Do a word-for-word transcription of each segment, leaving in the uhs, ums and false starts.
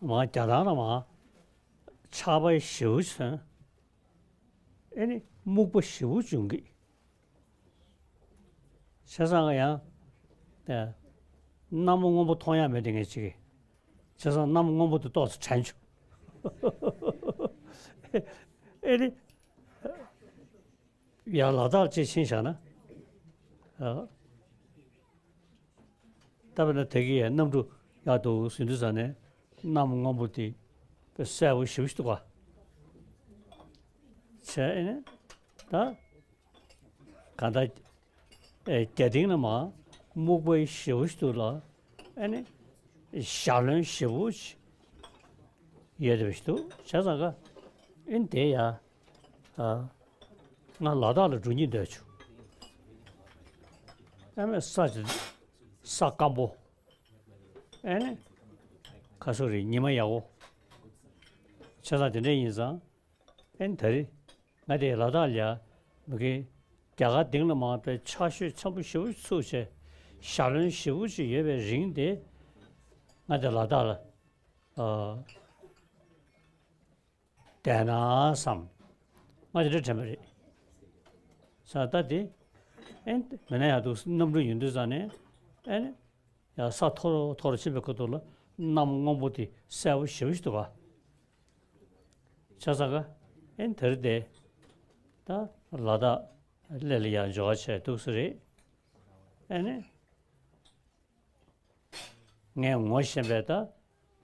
མ་རྒྱ་ཐང་ལ་མ་ཆར་པ་ཞེ་པོ་ཅིག་ཐོན། ཨེ་ནི་སྨུག་པ་ཞེ་པོ་འབྱུང་གི། བྱས་ཙང་ཡང་། ཨེ། གནམ་སྔོན་པོ་མཐོང་ཡ་མེད་དེ་ངས་ཅིག་གི། བྱས་ཙང་གནམ་སྔོན་པོ་དེ་ཏོག་ཙམ་དྲན་བྱུང་། ཨེ་ནི། ཡར་ལ་དྭགས་ཅིག་ཕྱིན་བཞག་ན། ཨ། ད་དཔེར་ན་དེ་གི་ཡ་གནམ་གྲུ་ཡར་འདུག་ཟིན་དུས་ཙ་ནས་གནམ་སྔོན་པོ་དེ་དཔེ་གསལ་པོ་ཞེ་པོ་ཞིག་འདུག་ག། བྱས་ཨེ་ནས་ད་གང་ལྟར་ཨེ་རྒྱ་སྟེང་ན་མར་སྨུག་པ་ཞེ་པོ་ཞིག་འདུག་ལ། ཨེ་ནས་ཞལ་འདོན་ཞེ་པོ་ཞིག་ཡོད་པ་ཞིག་འདུག་བྱས་ཙང་ག་ཨེ་ནས་དེ་ཡ། ཨ། ང་ལ་དྭགས་ལ་འགྲོ་སྙིང་འདོད་བྱུང་། ཨ་མས་ས་ཆ་ས་སྐམ་པོ། ཨེ་ནི། ཁ་སོ་རེ་ཉི་མ་ཡག་པོ། བྱས་ཙང་དེ་འདྲ་ཡིན་ཙང་། ཨེ་ནི་ད་རེས་ང་དེ་ལ་དྭགས་ལ་ཡ་མི་གི་རྒྱ་གར་སྟེང་ལ་མར་དཔེ་ཆར་ཞོད་ཆེན་པོ་ཞེ་པོ་ཚུགས་བྱས་ཞལ་འདོན་ཞེ་པོ་ཅིག་ཡོད་པའི་རིང་དེ་ང་དེ་ལ་དྭགས་ལ། ཨ། བསྡད་ན་བསམ། ང་དེ་འདྲ་དྲན་པ་རེད། ས་ད་དེ། ཨེ་མེད་ན་ཡག་འདུག་གནམ་གྲུ་ཡོང་དུས་ཙ་ནས། ཨེ་ནས། ཡ་ས་མཐོ་རུ་མཐོ་རུ་ཕྱིན་པའི་ཁ་ཐུག་ལ་གནམ་སྔོན་པོ་དེ་གསལ་པོ་ཞེ་པོ་ཞིག་འདུག་ག། བྱས་ཙང་ག། ཨེ་དེར་བསྡད། ད་ལ་དྭགས་སླེ་ལ་ཡ་འབྱོར་བ་བྱས་འདུག་སེ་རེད། ཨེ་ནས། ངས་ངོ་ཤེས་པའི་ད་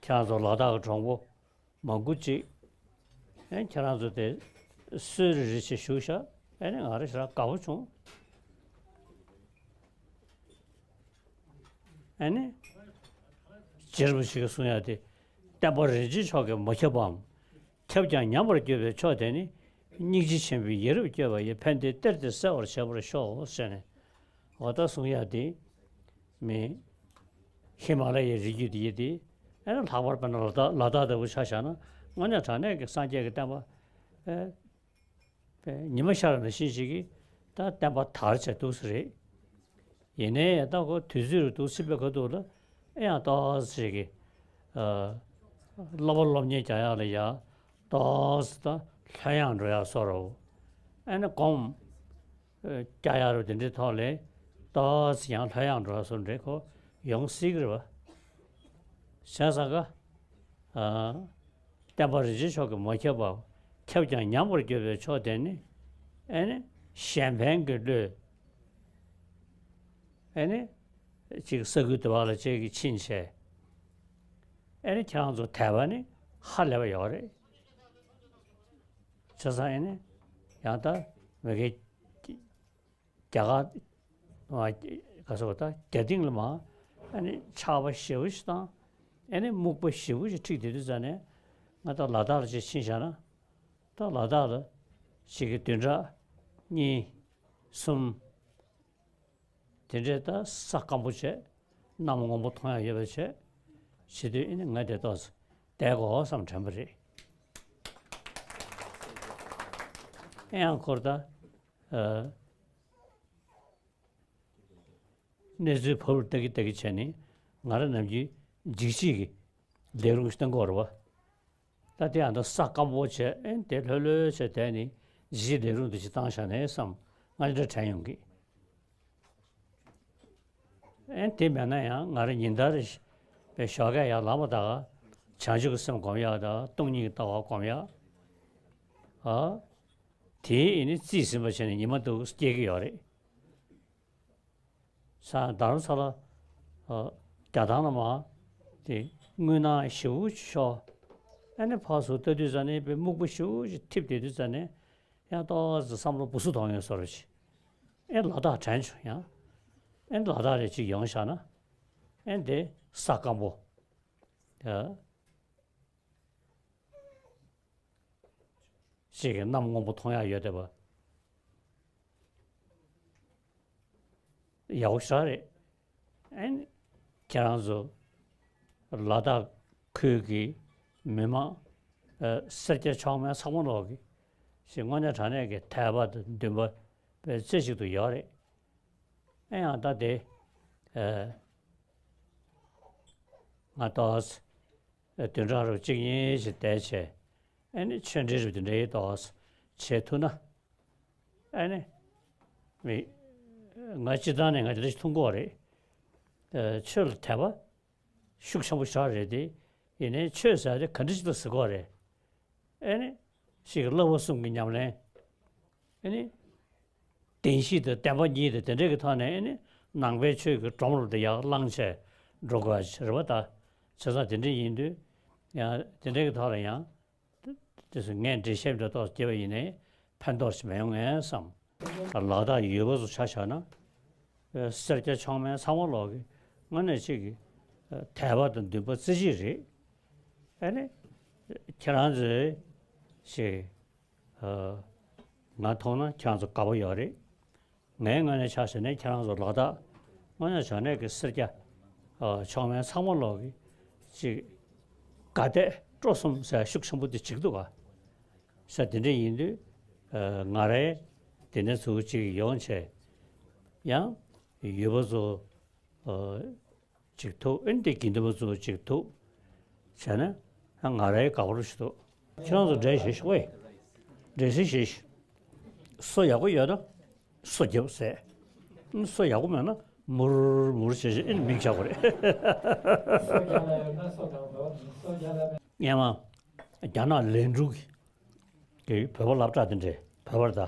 ཁྱེད་རང་ཚོ་ལ་དྭགས་ཀྱི་གྲོང་པོ་མང་པོ་ཅིག་ཨེ་ཁྱེད་རང་ཚོ་དེ་གསོལ་རེ་རེ་བྱས་བཞུགས་ཤག་ཨེ་ནི་ང་རང་ཞེ་དྲག་དགའ་པོ་བྱུང་། ཨེ་ནི་རྗེ་རིན་པོ་ཆེ་གིས་གསུང་ཡག་དེ། བསྟན་པ་རིན་ཆེན་མཆོག་གིས་མ་ཁྱབ་པའམ། ཁྱབ་ཀྱང་ཉམས་པར་གྱུར་པའི་ཕྱོགས་དེ་ནི། སྙིང་རྗེ་ཆེན་པོས་ཡ་རབས་བསྐྱོད་པ་ཡི། ཕན་བདེའི་གཏེར་དེ་གསལ་བར་བྱེད་པར་ཤོག་ཟེར་ནས། འོ་ད་གསུང་ཡག་དེ། མི། ཧི་མ་ལ་ཡའི་རི་རྒྱུད་དེ་ཡིན་ཏེ། ཨེ་ན་ལྷག་པར་དཔེར་ན་ལ་དྭགས་ལ་དྭགས་ལྟ་བུ་ཆ་བཞག་ན་དངོས་གནས་དྲང་གནས་ཀྱི་སངས་རྒྱས་ཀྱི་བསྟན་པ། ཨེ། པས་ཉི་མ་ཤར་བ་ནང་བཞིན་ཞིག་གིས་ད་བསྟན་པ་དར་བྱས་འདུག་སེ་རེད། ཡིན་ནའི་ད་ཁོ་དུས་ཚོད་རུ་འདུག་སེ་པའི་ཁ་ཐུག་ལ་ཨེ་ཡང་ཏོག་ཙམ་ཞིག་གིས། ཨ། སློབ་པ་སློབ་གཉེར་རྒྱག་ཡག་ལ་ཡ་ཏོག་ཙམ་ད་ལྷོད་ཡངས་འགྲོ་ཡག་བཟོ་འདྲ། ཨེ་ནི་སྒོམ། ཨ། རྒྱག་ཡག་རུ་དེ་འདྲའི་ཐོག་ལ་ཏོག་ཙམ་ཡང་ལྷོད་ཡངས་འགྲོ་ཡག་བཟོ་འདྲ་ཁོ་ཡོང་སྲིད་ཀྱི་རེད་པ། བྱས་ཙང་ག། ཨ། བསྟན་པ་རིན་ཆེན་མཆོག་གིས་མ་ཁྱབ་པ། ཁྱབ་ཀྱང་ཉམས་པར་གྱུར་པའི་ཕྱོགས་དེ་ནི། ཨེ་ནི། གཞན་ཕན་གྱི་བློས། ཨེ་ནི། ཅིག་ས་ཁུལ་དེ་བ་ལ་ཅིག་གིས་ཕྱིན་བྱས། ཨེ་ནི་ཁྱེད་རང་ཚོ་དད་པ་ནི་ཧ་ལས་པ་ཡོད་རེད། བྱས་ཙང་ཨེ་ནི། ཡང་ད་མི་གི། རྒྱ་གར། ཨ། ག་ཟེར་བ་ད་རྒྱ་སྟེང་ལ་མ། ཨ་ནི་ཆར་པ་ཞེ་པོ་ཞིག་དང་། ཨ་ནི་སྨུག་པ་ཞེ་པོ་ཞིག་འཁྲིགས་བསྡད་དུས་ཙ་ནས། ང་ད་ལ་དྭགས་ལ་ཅིག་ཕྱིན་བཞག་ན། ད་ལ་དྭགས་ལ་ཅིག་གི་བདུན་ཕྲག་གཉིས། གསུམ། དེ་འདྲའི་ད་ས་སྐམ་པོ་བྱས། གནམ་སྔོན་པོ་མཐོང་ཡག་ཡོད་པ་བྱས། བྱེད་དུས་ཨ་ནི་ང་དེ་ཏོག་ཙམ་བསྡད་དགོས་བསམ་དྲན་པ་རེད། ཨེ་ཡང་ཁོར་ད། ཨ། གནས་ཚུལ་བབ་ལ་ལྟ་གི་ལྟ་གི་བྱས་ནས་ང་རང་ནམ་རྒྱུན་འཇིགས་བྱེད་ཀྱི་ལས་རུང་ཞིག་བཏང་གི་ཡོད་རེད་པ། ད་དེ་ཡང་ད་ས་སྐམ་པོ་བྱས། ཨེ་དེ་ལྷོད་ལྷོད་བྱས་བསྡད་ནས་འཇིགས་བྱེད་ལས་རུང་དེ་ཅིག་བཏང་བཞག་ནས་བསམ་ང་འདྲ་དྲན་ཡོང་གི། ཨེ་དེ་མེད་ན་ཡང་ང་རང་ཉིན་ལྟར་རེ་བཞིན་ཞོགས་ཀས་ཡར་ལངས་པ་དང་བྱང་ཆུབ་ཀྱི་སེམས་སྒོམ་ཡག་དང་སྟོང་ཉིད་ཀྱི་ལྟ་བ་སྒོམ་ཡག་ཨ། དེའི་ཨེ་ནི་རྩིས་ཟིན་པ་བྱས་ནས་ཉི་མ་འདུག་སྐྱེལ་གྱི་ཡོད་རེད། ས་རྡ་རམ་ས་ལ། ཨ། རྒྱ་ཐང་ལ་མ། དེ་དངོས་སྣང་ཞེ་པོ་ཅིག་ཤོར། ཨ་ནི་ཕར་ཚུར་ལྟ་དུས་ཙ་ནས་དཔེ་སྨུག་པ་ཞེ་པོ་ཅིག་འཁྲིགས་བསྡད་དུས་ཙ་ནས་ཡང་ཏོག་ཙམ་བསམ་བློ་སྦུ་སུ་གཏོང་ཡོང་བཟོ་འདྲ་ཅིག་ཨེ་ལ་དྭགས་དྲན་བྱུང་ཡང་། ཨེ་ལ་དྭགས་རེ་ཅིག་ཡོང་བཞག་ན། ཨེ་འདི་ས་སྐམ་པོ། ཨ། ཅིག་གི་གནམ་སྔོན་པོ་མཐོང་ཡག་ཡོད་བསྡད་པ། ཡག་པོ་ཞེ་དྲག་རེད། ཨེ་ནི་ཁྱེད་རང་ཚོ་ལ་དྭགས་ཁུལ་གྱི་མི་མང་། ཨ། སེར་སྐྱ་ཕྱོགས་མེད་ཚང་མ་ལོག་གི་ཞིག་དངོས་གནས་དྲང་གནས་ཀྱི་དད་པ་དང་འདུན་པ་དཔེ་རྩེ་གཅིག་ཏུ་ཡོད་རེད། ཨེ་ཡང་ད་དེ། ཨ། ང་ཏོག་ཙམ་ བདུན་ཕྲག་རེ་གཅིག་གཉིས་ཤིག་བསྡད་བྱས། ཨ་ནི་ཆོས་འབྲེལ་རེ་དེ་འདྲའི་ཏོག་བྱེད་ཐུབ་ན། ཨ་ནི་མི་ང་སྤྱིར་བཏང་ནས་ང་དེ་འདྲ་ཞིག་མཐོང་གི་ཡོད་རེད། ཨ། ཆོས་ལ་དད་པ་ཤུགས་ཆེན་པོ་ཞིག་རེད་དེ། ཡིན་ནའི་ཆོས་ཟེར་དེ་ག་འདྲ་ཞིག་ལ་ཟེར་དགོས་རེད། ཨེ་ནི། ཞིག་བསླབ་པ་གསུམ་གྱི་ཉམས་ལེན། ཨེ་ནི། བདེན་བཞི་དང་བདེན་པ་གཉིས་དང་དེ་འདྲའི་གི་ཐོག་ནས། ཨེ་ནི། ནང་པའི་ཆོས་ཀྱི་སྒྲོམ་རུ་དེ་ཡར་བསླངས་བྱས་འགྲོ་དགོས་པ་རེད་པ་ད། བྱས་ཙང་དེ་འདྲ་ཡིན་དུས། ཡང་དེ་འདྲའི་གི་ཐོག་ལ་ཡང་། དེ་ཚོ་ངས་འགྲེལ་བཤད་འདྲ་ཏོག་བརྒྱབ་པ་ཡིན་ནའི་ཕན་ཐོགས་ཤིག་མ་ཡོང་ངས་བསམ། ལ་དྭགས་ཡུལ་པ་ཚོ་ཆ་བཞག་ན། སེར་སྐྱ་མཆོག་དམན་ཚང་མ་ལོག་གི་དངོས་གནས་གཅིག་གི་དད་པ་དང་འདུན་པ་རྩེ་གཅིག་རེད། ཨ་ནི། ཁྱེད་རང་ཚོས་ཞིག་ང་མཐོང་ན་ཁྱེད་རང་ཚོ་དགའ་པོ་ཡོད་རེད། ངའི་ངོས་ནས་ཆ་བཞག་ན་ཁྱེད་རང་ཚོ་ལ་དྭགས་དངོས་གནས་བྱས་ན་གི་སེར་སྐྱ་མཆོག་དམན་ཚང་མ་ལོག་གི་ཅིག་དགའ་དད་སྤྲོ་གསུམ་ཟེར་ཤུགས་ཆེན་པོ་དེ་ཅིག་འདུག་ག་ས་དེ་འདྲ་ཡིན་དུས། ང་རའི་དེ་ནས་ཚུར་ཅིག་ཡོང་བྱས། ཡང་ཡུལ་པ་ཚོ་ཅིག་ཐུག་ཨེ་འདི་དགེ་འདུན་པ་ཚོ་ཅིག་ཐུག་བྱས་ན་ང་རའི་དགའ་པོ་ཞིག་འདུག་ཁྱེད་རང་ཚོ་འགྲེལ་བཤད་ཞུ་བས། འགྲེལ་བཤད་ཞུ། སོ་ཡག་པོ་ཡོད་ན་སོ་རྒྱབ་ཟེར། སོ་ཡག་པོ་མེད་ན་མུར་མུར་བྱེད་བྱེད་ཨེ་མིག་ཆགས་པ་རེད། སྔན་མ་རྒྱ་ནག་ལན་ཀྲུའུ་གི་བོད་པ་སློབ་གྲྭ་དེ་འདྲས་བོད་པར་ད་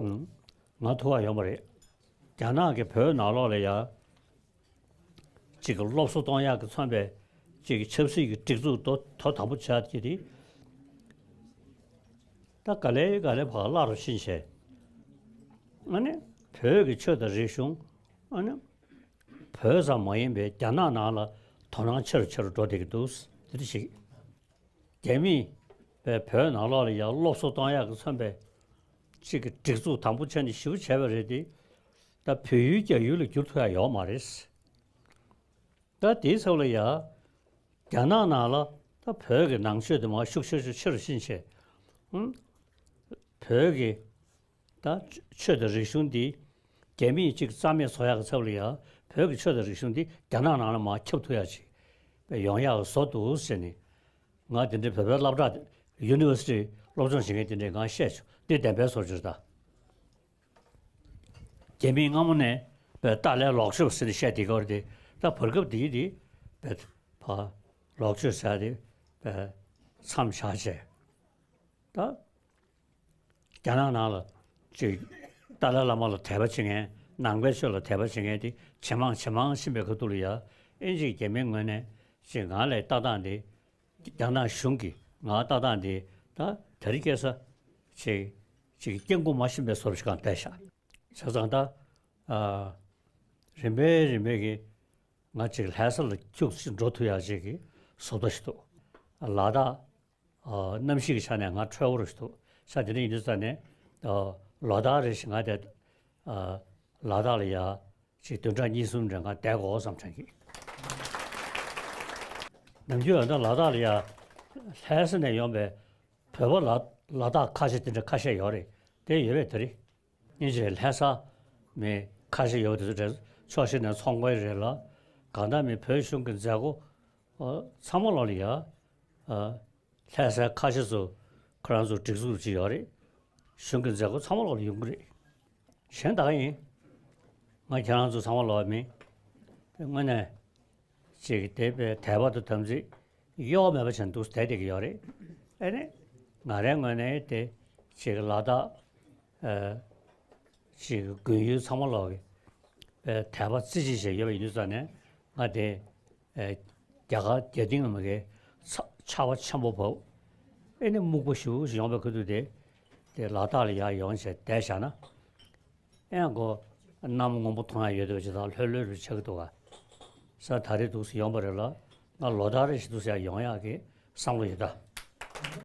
ང་ཐུག་ག་ཡོང་པ་རེད། རྒྱ་ནག་གིས་བོད་ནང་ལོགས་ལ་ཡ། གཅིག་གི་སློབ་གསོ་གཏོང་ཡག་གི་མཚོན་པའི་གཅིག་གི་ཆབ་སྲིད་ཀྱི་སྒྲིག་འཛུགས་དོ་དོ་དམ་པོ་བྱ་རྒྱུ་དེ། ད་ག་ལེ་ག་ལེ་བག་བླ་རུ་ཕྱིན་བྱས། ཨ་ནི་བོད་ཀྱི་ཆོས་དང་རིག་གཞུང་། ཨ་ནི་བོད་ཙམ་མ་ཡིན་པའི་རྒྱ་ནག་ནང་ལ་དོ་སྣང་ཆེ་རུ་ཆེ་རུ་འགྲོ་བསྡད་ཀྱི་འདུག་དེ་འདྲ་ཞིག་རྒྱ་མིས་བོད་ནང་ལོགས་ལ་ཡང་སློབ་གསོ་གཏོང་ཡག་གི་མཚོན་པའི་གཅིག་གི་སྒྲིག་འཛུགས་དམ་པོ་བྱས་ནས་ཞེ་པོ་བྱས་པ་རེད་དེ། ད་བོད་ཡུལ་རྒྱ་ཡུལ་ལ་བསྒྱུར་ཐུབ་ཡག་ཡོད་མ་རེད། ད་དེའི་ཚབ་ལ་ཡ། རྒྱ་ནག་ནང་ལ་ད་བོད་ཀྱི་ནང་ཆོས་དེ་མར་ཤུགས་ཆེ་ཆེ་ཆེ་རུ་ཕྱིན་བྱས། ཨང་། བོད་ཀྱི་ད་ཆོས་དང་རིག་གཞུང་འདི་རྒྱ་མིས་གཅིག་རྩ་མེད་བཟོ་ཡག་གི་ཚབ་ལ་ཡ། བོད་ཀྱི་ཆོས་དང་རིག་གཞུང་འདི་རྒྱ་ནག་ནང་ལ་མར་ཁྱབ་ཐུབ་ཡག་ཅིག་ཡོང་ཡག་བཟོ་འདུག་ཟེར་ནས། ང་དེ་འདྲའི་བོད་པའི་སློབ་གྲྭ་ཡུ་ནི་ཝར་སི་ཊི་སློབ་སྦྱོང་བྱེད་མཁན་དེ་འདྲས་ང་བཤད་བྱུང་། འདི་བདེན་པའི་བཟོ་བཅོས་ད། རྒྱ་མིས་སྔ་མོ་ནས་བོད་ཏཱ་ལའི་ལོག་སྤྱོད་ཟེར་ནས་བཤད་བསྡད་ཀྱི་ཡོད་རེད་དེ། ད་བར་སྐབས་འདིའི་དེ་བོད་ཕ་ལོག་སྤྱོད་ཟེར་དེ་བོད་མཚམས་བཞག་བྱས། ད་རྒྱ་ནག་ནང་ལ་ཅིག་ཏཱ་ལའི་བླ་མ་ལ་དད་པ་བྱེད་མཁན། ནང་པའི་ཆོས་ལ་དད་པ་བྱེད་མཁན་དེ་ཇེ་མང་ཇེ་མང་ཕྱིན་པའི་ཁ་ཐུག་ལ་ཡ། ཨིན་ཇིའི་རྒྱ་མིའི་ངོས་ནས་ཅིག་ང་ལ་ལྟ་སྟངས་དེ། རྒྱ་ནག་གཞུང་གིས་ང་ལ་ལྟ་སྟངས་དེ་ད་དེ་རིང་ཁ་སང་ཅིག་ཅིག་སྐྱེ་དགུ་མ་ཤེས་པའི་བཟོ་ཞིག་གང་བསྡད་ཤག་བྱས་ཙང་ད། ཨ། རིམ་པས་རིམ་པས་ཀྱིས་ང་ཅིག་ལྷ་ས་ལ་ཁྱུག་ཅིག་འགྲོ་ཐུབ་ཡག་ཅིག་གི་བཟོ་ལྟ་ཞིག་འདུག་ལ་དྭགས། ཨ། གནམ་གཤིས་ཀྱི་ཆ་ནས་ང་འཕྲོད་པོ་རུ་ཞིག་འདུག་ས་དེ་འདྲ་ཡིན་དུས་ཙང་ནས། ཨ། ལོ་ལྟར་རེ་བཞིན་ང་དེ། ཨ། ལ་དྭགས་ལ་ཡ། ཅིག་བདུན་ཕྲག་གཉིས་གསུམ་རེ་ང་བསྡད་དགོས་བསམ་དྲན་གྱི། ནམ་རྒྱུན་ཡང་ད་ལ་དྭགས་ལ་ཡ། ལྷ་ས་ནས་ཡོང་པའི་བོད་པ་ལ་ལ་དྭགས་ཁ་ཤས་དེ་འདྲ་ཁ་ཤས་ཡོད་རེད། དེ་ཡོད་པས་དེ་རེད། སྙིང་རྗེ་ལྷ་ས་མི་ཁ་ཤས་ཡོད་པ་དེ་ཚོ་དེ་ཕྱོགས་ཞིག་ནས་ཚོང་པ་རེད་ལ། གང་ལྟར་མི་བོད་གཞུང་གི་མཛད་སྒོ་ཚང་མ་ལོག་ལ་ཡ། ལྷ་སའི་ཁ་ཤས་སུ་ཁོ་རང་ཚོ་སྒྲིག་འཛུགས་ཅིག་ཡོད་རེད། གཞུང་གི་མཛད་སྒོ་ཚང་མ་ལོག་ལ་ཡོང་གི་རེད། གཞན་ད་ག་ཡིན། ང་ཁྱེད་རང་ཚོ་ཚང་མ་ལོག་མིན། དངོས་གནས་ཅིག་དད་པའི་དད་པ་དང་དམ་ཚིག་གཡོ་བ་མེད་པ་བྱས་འདུག་བསྡད་བསྡད་ཀྱི་ཡོད་རེད། ཨེ་ནས་ང་རའི་ངོས་ནས་དེ་ཅིག་ལ་དྭགས། ཨ། ཅིག་དགོན་ཡུལ་ཚང་མ་ལོག་གི་དཔེ་དད་པ་རྩེ་གཅིག་བྱས་ཡོད་པ་ཡིན་དུས་ཙང་ནས་ང་དེ། ཨ། རྒྱ་གར་རྒྱ་ཏིང་ལ་མ་གི་ཚ་ཆར་པ་ཆེན་པོ་བབས། ཨེ་ནས་སྨུག་པ་ཞེ་པོ་ཞིག་ཡོང་བའི་ཁ་ཐུག་དེ། དེ་ལ་དྭགས་ལ་ཡར་ཡོང་བྱས་བསྡད་བཞག་ན། ཨེ་ཁོ་གནམ་སྔོན་པོ་མཐོང་ཡག་ཡོད་དེ་བ་ཅིག་དང་ལྷོད་ལྷོད་རུ་ཆགས་ཀྱི་འདུག་ག་ས་ད་རེས་འདུག་སེ་ཡོང་པ་རེད་ལ། ང་ལོ་ལྟར་རེ་བཞིན་འདུག་སེ་ཡར་ཡོང་ཡག་གི་བསམ་བློ་ཡོད་ད།